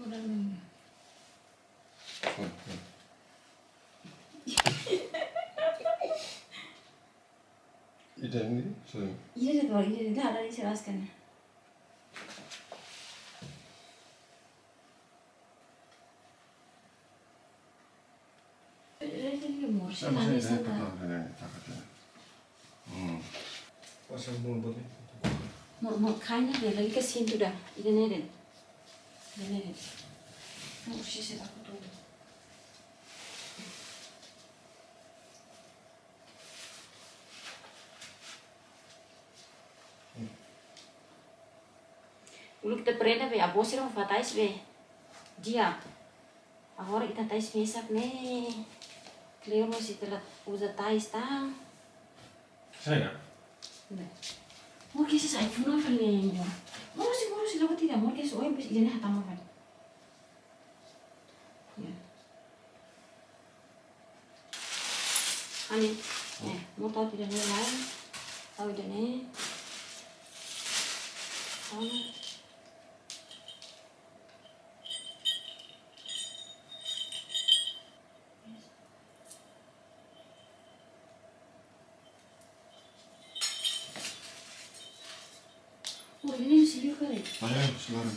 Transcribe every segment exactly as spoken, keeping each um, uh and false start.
Ida ini, sorry. Ida de'it, ida de'it, dah, dah, dijelaskan. Ida ini, amor, Sama saya saya ini, tak tahu, dah, dah, tak tahu. Hmm. Pasang bulu bagi. Amor, amor, kain ida de'it, lagi ke situ dah. Ida ini de'it. Ida ini de'it. Amor, sisi aku tuh. Uluk ita prenda be, avó sira fó tais be. Di'ak. Agora ita tais mesak ne'e. Kleur mós ita la uza tais tan. Saya? Ne'e. Amor, ke sisi iPhone apa nih, amor? Amor, sisi, amor, sisi, lewat tidak, amor, ke sisi, oh, yang pas ida ne'e hatama kan. Ya. Ani, eh, amor tau ida ne'e lai. Tau ida ne'e. Tau. Oh, ini husi liur karik? Ayo, sekarang.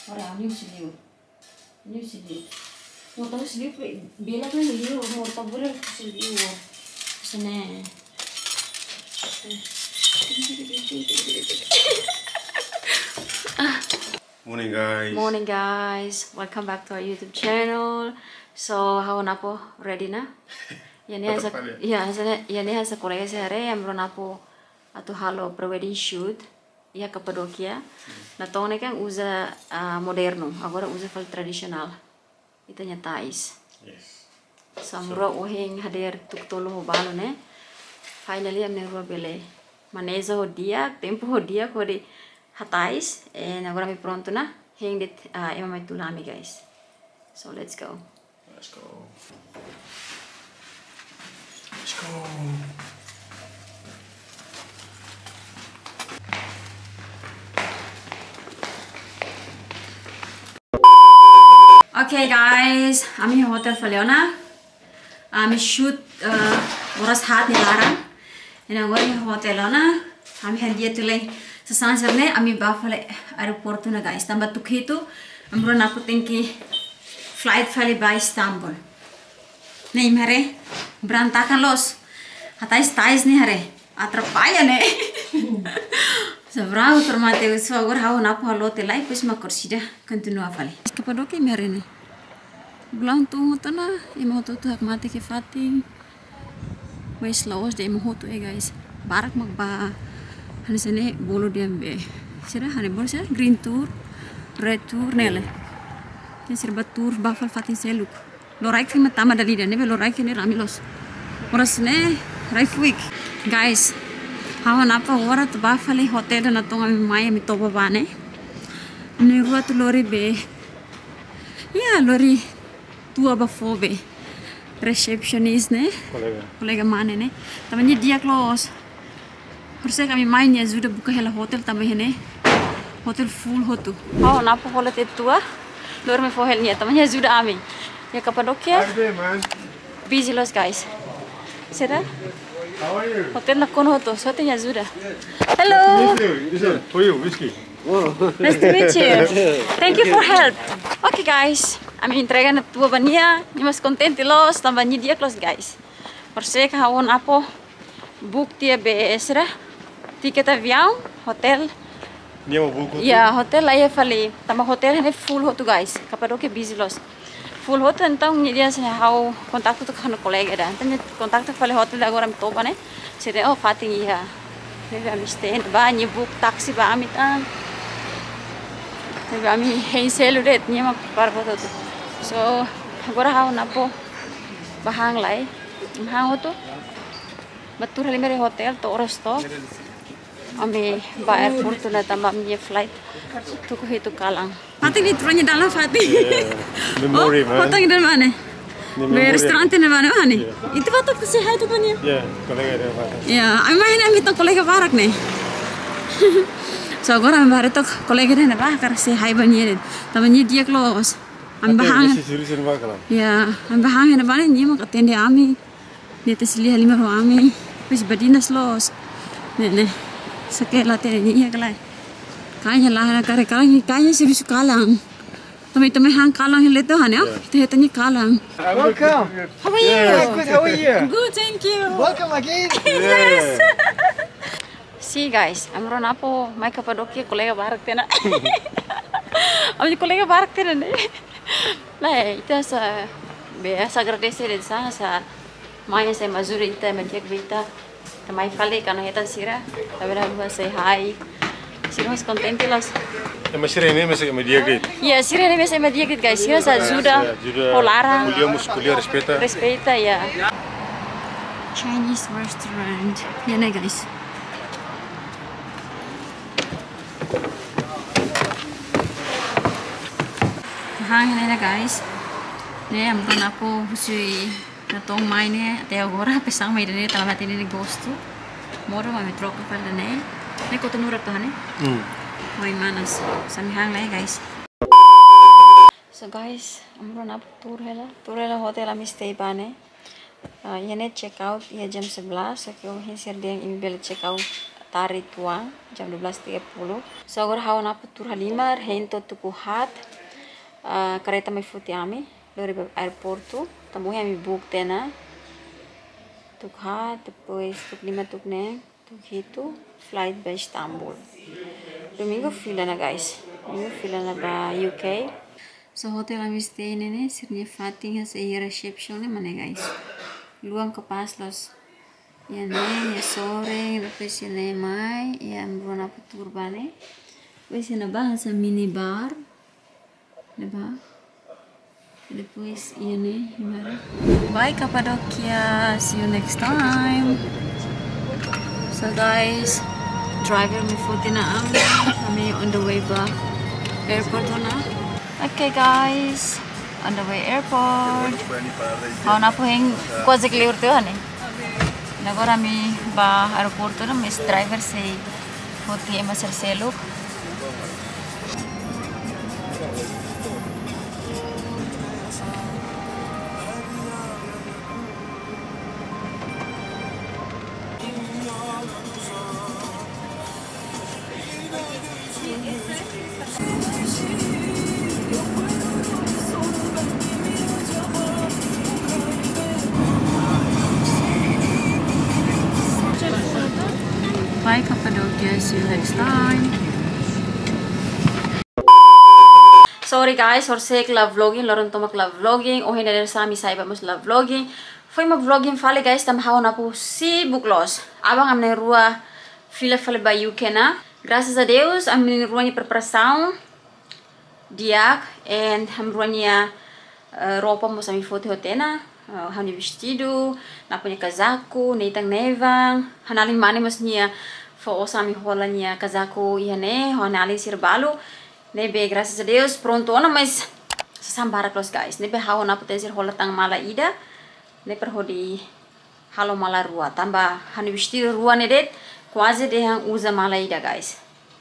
Ora, ini husi liur. Ini husi liur. Amor tau husi liur, be-, bela kan liur, amor tau bela husi liur. Sini. Ah. Morning, guys. Morning, guys. Welcome back to our YouTube channel. So, ha'u ho Napo ready ona. Iha ne'e hanesan, Tetap ready. Iha hanesan, iha ne'e hanesan kolega sira haree, ami rua Napo atu halo pre-wedding shoot iha Kapadokia. Hmm. Natoon ne'e kan uza, ah, modernu, agora uza fali tradisionál. Ita-nia tais. Yes. So, ami rua ohin hadeer tuku tolu ho balu ne'e. Finally, ami rua bele maneja ho di'ak, tempu ho di'ak hodi hatais. And agora ami prontu ona. Hein de'it, ah, ema mai tula ami, guys. So, let's go. Let's go. Let's go. Okay, guys, ami hotel fali ona. Ami shoot, eh, oras haat nia laran. Entaun agora ami hotel ona. Ami hadi'a tiha lai. Sasán sira-ne'e ami bá fali aeroportu ona, guys. Tanba tuku hitu, ami rua Napo tenke flight fali ba Istanbul. Ne'e imi haree, berantakan loos. Hatais tais ne'e haree. Atrapalla ne'e. Seberang termate usu agora ha'u ho Napo halo tiha lai, depois mak orsida kontinua fali. Kapadokia imi haree ne'e. Bulan tu moto na, ema hotu-hotu hakmatek iha fatin. Mas la'ós de'it ema hotu, eh, guys. Barak mak bá hanesan ne'e bolu dehan be. Sira hanesan bolu sira green tour, red tour ne'e lae. Ne'e sira bá tour bá fali fatin seluk. Loraik fali mak tama dala ida, ne'ebé loraik ne'e rame loos. Oras ne'e rai fuik. Guys, ha'u ho Napo agora atu bá fali hotel ida natoon ami mai ami toba bá ne'e. Ami rua atu lori be. Ya, lori tua bá fó be. Receptionist ne'e. Kolega. Kolega mane ne'e. Tanba nia di'ak loos. Harusnya ami mai nia ajuda buka hela hotel tanba iha ne'e hotel full hotu. Oh, Napo hola tiha tua. Lori mai fó hela nia tanba nia ajuda ami. Iha Kapadokia. Busy loos, guys. Sira? Hotel nakonu hotu, só nia ajuda. Hello. Nice to meet you. This is for you, whiskey. Nice to meet you. Thank you for help. Okay, guys. Ami entrega ona tua ba nia, nia mós kontente loos, tanba nia di'ak loos, guys. Harusnya ha'u ho Napo book tiha be sira, tiket aviaun, hotel. Nia mak book hotu? Ya, hotel la iha fali, tanba hotel ne'e full hotu, guys. Kapadokia busy loos. Full hotu, entaun nia dehan se ha'u kontaktu atu ha'u-nia kolega ida. Entaun nia kontaktu fali hotel ida agora ami toba ne'e. Sira dehan, oh, fatin iha. Ne'ebé ami stay, ba nia book taksi ba ami tan. Ne'ebé ami hein seluk de'it, nia mak prepara hotu-hotu. So, agora ha'u ho Napo bá han lai. Bá han hotu. Bá tuur halimar iha hotel, to'o oras to'o. Ami bá airport ona tanba ami-nia flight tuku hitu kalan. Fatin ne'e tuur nia dalan fatin. Yeah. Memory, oh, man. Hotel ida mana? Ne'e be memory. Restaurante ida mana, mana? Yeah. Ita bá to'o ke say hi to nia. Yeah, kolega ida mana? Yeah, ami mai ne'e ami hetan kolega barak ne'e. So agora ami bá haree took kolega ida ne'ebá, hakarak say hi ba nia de'it. Tanba nia di'ak loos. Ami bá han. Nia sei siri sini bá kalan. Ya, ami bá han iha ne'ebá ne'e nia mak atende ami. Nia tes lia halimar ho ami. Depois badinas loos. Ne'e, ne'e. Sake la te nia iha ka lae. Kayaknya la, hakarak kalan, kayaknya servisu kalan. Tanba ita mai han kalan iha leten ne'e, ya? Ya. Ita hetan nia kalan. Welcome. How are you? Yeah, good. How are you? Good, thank you. Welcome again. Yes. See guys, ami rua Napo mai Kapadokia, kolega barak tiha ona. Ami kolega barak tiha ona ne'e. Lae, ita sei, be, sei agradese de'it hanesan, hanesan mai hanesan mai ajuda ita, mai di'ak ba ita. Ita mai fali, kuandu hetan sira, ita bele haluha say hi. Sira mós kontente loos. Ema sira ne'e mós ema di'ak de'it. Ya, sira ne'e mós ema di'ak de'it, guys. Sira sei ajuda, ya, ajuda ho laran. Ko'alia mós ko'alia respeita. Respeita, ya. Chinese restaurant. Ya, ne'e, guys. Han ne'e, guys. Ne'e, ami rua Napo husi Natong mai ne'e, até agora pesan mai ida-ne'e, tanba ida-ne'e gostu. Modo mai troka fali ida-ne'e. Ne'e kotu nurak to, ne'e? Hmm. Mai manas. Sami han lai, guys. So guys, ami rua Napo tuur hela. Tuur hela hotel ami stay ba ne'e. Ah, iha ne'e check out iha jam sebelas, so ke ohin sira dehan imi bele check out tarde uitoan, jam dua belas tiga puluh. So agora ha'u ho Napo tuur halimar, hein to'o tuku haat, ah, kareta mai foti ami lori ba aeroportu, tanba ohin ami book tiha ona. Tuku haat, depois tuku lima, tuku neen, tuku hitu, flight ba Istanbul. Domingu fila ona, guys. Domingu fila ona ba U K. So hotel ami stay ne'e ne'e, sira-nia fatin hanesan iha reception ne'e mak ne'e, guys. Luan kapás loos. Iha ne'e, iha sorin, depois iha ne'e mai, iha ami rua Napo tuur ba ne'e. Depois iha ne'ebá hanesan mini bar. Ne'ebá. Depois iha ne'e, iha ne'e. Bye Kapadokia, see you next time. So guys, driver mai foti ona ami, ami on the way ba airport ona. Okay guys, on the way airport. Ha'u ho Napo hein kuaze kleur tiha ona. Agora ami ba aeroportu ona, mais driver sei foti ema sira seluk. Bye Kapadokia, see you next time. Sorry guys, horisehik la vlogging, loron tomak la vlogging, ohin dadeer-saan ami sai ba mós la vlogging. Foin mak vlogging fali guys, tanba ha'u ho Napo sibuk loos. Aban ami na'in-rua fila fali ba U K ona. Graças a Deus, ami na'in-rua nia preparasaun di'ak, and ami rua nia, eh, roupa mós ami foti hotu ona, eh, ha'u-nia vestidu, Napo nia kazaku, Nathan nevan, ha'u-nia alin mane mós nia fó osan ami hola nia kazaku iha ne'e, ha'u-nia alin sira balu, ne'ebé graças a Deus prontu ona, mais sasán barak loos guys, ne'ebé ha'u ho Napo tenke hola tan mala ida, ne'e para hodi halo mala rua, tanba ha'u-nia vestidu rua ne'e de'it kuaze dehan uza mala ida guys.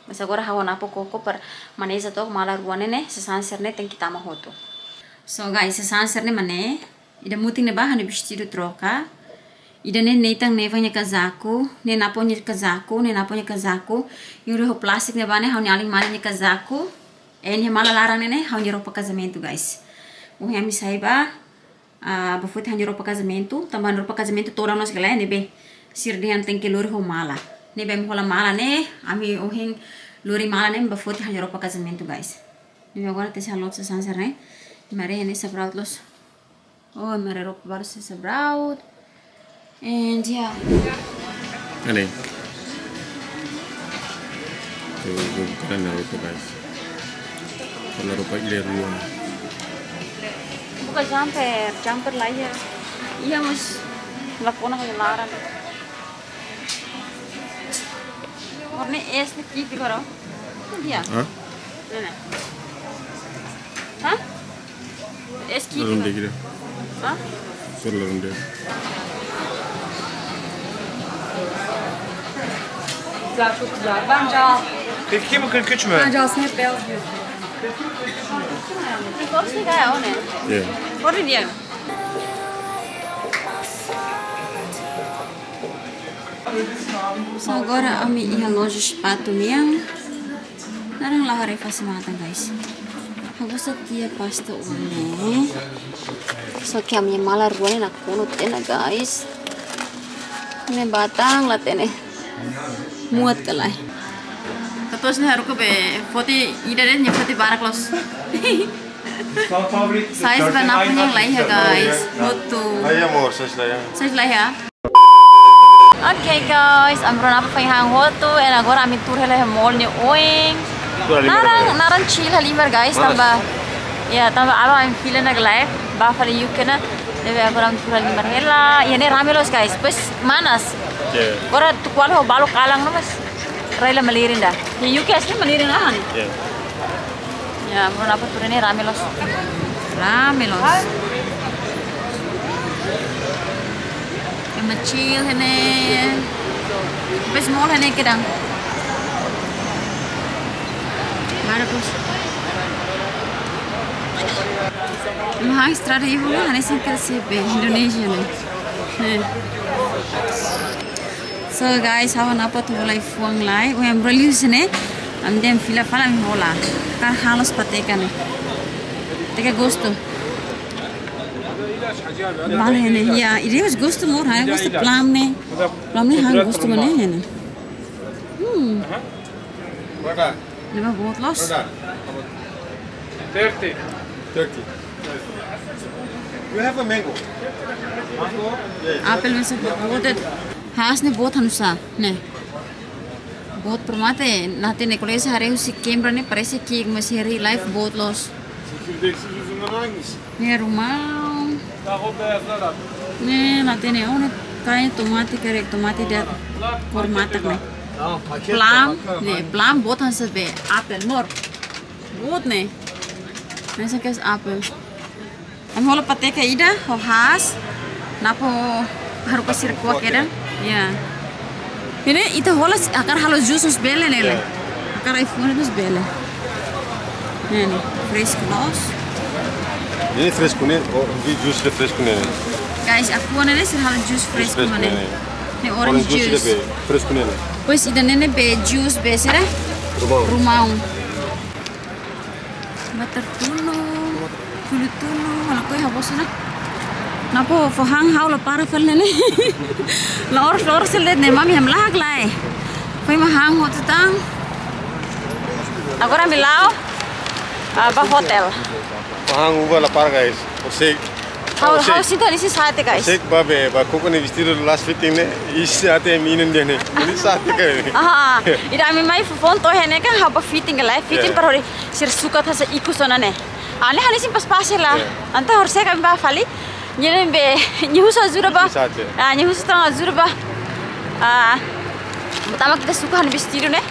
Mais agora ha'u ho Napo koko para maneja took mala rua ne'e ne'e, sasán sira-ne'e tenke tama hotu. So guys, sasán sira-ne'e mak ne'e, ida mutin ne'ebá ha'u-nia vestidu troka. Ida-ne'e Nathan nevan nia kazaku, ne'e Napo nia kazaku, ne'e Napo nia kazaku. Iha lori ho plástiku ne'ebá ne'e ha'u-nia alin mane nia kazaku. And iha mala laran ne'e ne'e ha'u-nia roupa kazamentu guys. Ohin ami sai ba ah, ba foti ha'u-nia roupa kazamentu, tanba ha'u-nia roupa kazamentu todan loos ka lae, ne'ebé sira dehan tenke lori ho mala. Ne'ebé ami hola mala ne'e, ami ohin lori mala ne'e ba foti ha'u-nia roupa kazamentu guys. Ne'ebé agora ita sei halo sasán sira-ne'e. Imi haree ne'e sabraut loos. Oh, imi haree roupa balu sei sabraut. And yeah. Ne'e. Tuh, tuh, keren ya roupa guys. Kalau roupa ida rua. Buka jumper, jumper la iha. Iha mas la kona ka laran. Warna es ni kiki baro. Itu dia. Hah? Mana? Hah? Es kiri. Lalu dia gitu. Hah? Suruh lalu dia. Sudah cukup delapan jam. Kiki mungkin kecil mah. Aja sini pel gitu. Ini porsi kayak one. Iya. Porsi dia. So, agora ami iha loja sapatu nian. Naran la haree fase matan, guys. Ha'u gosta tiha pasta oan ne'e. So, ke ami malar gua ne'e nakonu tiha ona, guys. Ne'e batang la hatene muat ka lae. Katuas ne'e haruka be foti ida de'it, nia foti barak loos. Size ba Napo nian la iha, guys. Hotu. Laiha, amor, size laiha. Size laiha. Oke, guys, ami rua Napo foin han hotu, and agora ami tuur hela iha mall nia oin. Tuur halimar, naran, guys. Naran chill halimar, guys, manas. Tanba, ya, tanba aban ami fila ona ka lae, bá fali U K ne'e. Ne'ebé agora ami tuur halimar hela. Iha ne'e rame loos, guys. Depois manas. Oke. Agora atu kual ho balu kalan no mas. Rai la malirin ida. Iha U K asli malirin ona, han? Iya. Ya, ami rua Napo tuur iha ne'e rame loos. Rame loos. Ema chill iha ne'e. Depois mall iha ne'e kedan. Mara terus. Ema han estrada iha ne'e, hanesan kera se be Indonesia ne'e. Ne'e. So guys, ha'u ho Napo atu hola ai-fuan lai. Ohin ami rua liu husi ne'e, ami dehan fila fali ami hola. Hakarak han loos pateka ne'e. Pateka gostu. Bale ne'e, ya, ida ne'e gostu mós, ha'u gosta plum ne'e. Plum ne'e ha'u gosta mós ne'e. Hmm. Ne'ebá boot loos. Thirty. Thirty. We have a mango. Mango? Yes. Apel mesak boot de'it. Haas ne'e boot hanusá, ne'e. Boot para mate, ne'e hatene kolega sira haree husi kamera ne'e parese ki'ik, mas iha real life boot loos. Ne'e rumaun. Ne'e, ne'e hatene, oh, ne'e kayak tomate, karik tomate de'it kór matak ne'e. Plum, ne'e, plum boot hanesan be apel, amor. Boot ne'e. Hanesan kedas apel. Ami hola pateka ida, ho haas, Napo haruka sira kuak kedan. Ya. Ne'e ita hola s-, hakarak halo jus mós bele ne'e. Ya. Hakarak ai-fuan mós bele. Ne'e, ne'e, fresku loos. Ne'e fresku ne'e, oh, di jus de fresku ne'e. Guys, ai-fuan ne'e sira halo jus fresku, fresku mana? Ne'e. Ne'e orange juice. Orange juice ida be fresku ne'e. Depois ida ne'e ne'e be jus be sira? Rumaun. Rumaun. Batar tunu, tunu tunu, halo koi habo sona. Napo fó han ha'u la para fali ne'e. La oras, la oras sel de'it ne'e, mami hamlaha ka lae. Foin mak han hotu tan. Agora ami la'o, ah, ba hotel. Fó han uba la para, guys. Hosek. Ha'u, ha'u sinta hanesan sate, guys. Hosek bá be, bá koko nia vestidu last fitting ne'e, isi ate minin dia ne'e. Hanesan sate ka. Aha, ida ami mai fó foto iha ne'e kan ha'u bá fitting ka lae, fitting para hodi sira sukat hanesan ikus ona ne'e. Ah, ne'e hanesan pas-pas hela. Ya. Entaun horiseik ami bá fali. Nia ne'ebé, nia husu ajuda bá. Sate. Ah, nia husu tan ajuda bá. Ah, pertama ita sukat ha'u-nia vestidu ne'e.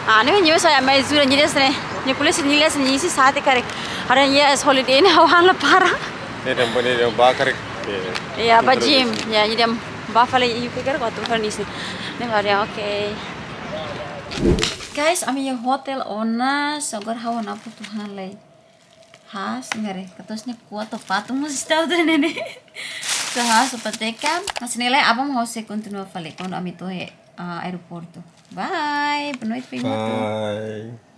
Ah, ne'e nia husu ami ajuda nia dehan ne'e. Nia ko'alia sira nia dehan nia isin sate karik. Ha'u dehan yes, holiday ne'e ha'u han la para. Ne'e dehan bá ne'e dehan bá karik. Iya, bá gym. Ya, nia dehan bá fali U K karik, atu fali isin. Ne'e baru ya, oke. Guys, ami iha hotel ona, so agora ha'u ho Napo atu han lai. Haas, mire, katuas ne'e kuat ho patu mós estava tu ne'e. So haas ho pateka, mas ne'e lai aban ha'u sei kontinua fali kuandu ami to'o iha, ah, aeroportu. Bye, boa noite, bem. Bye.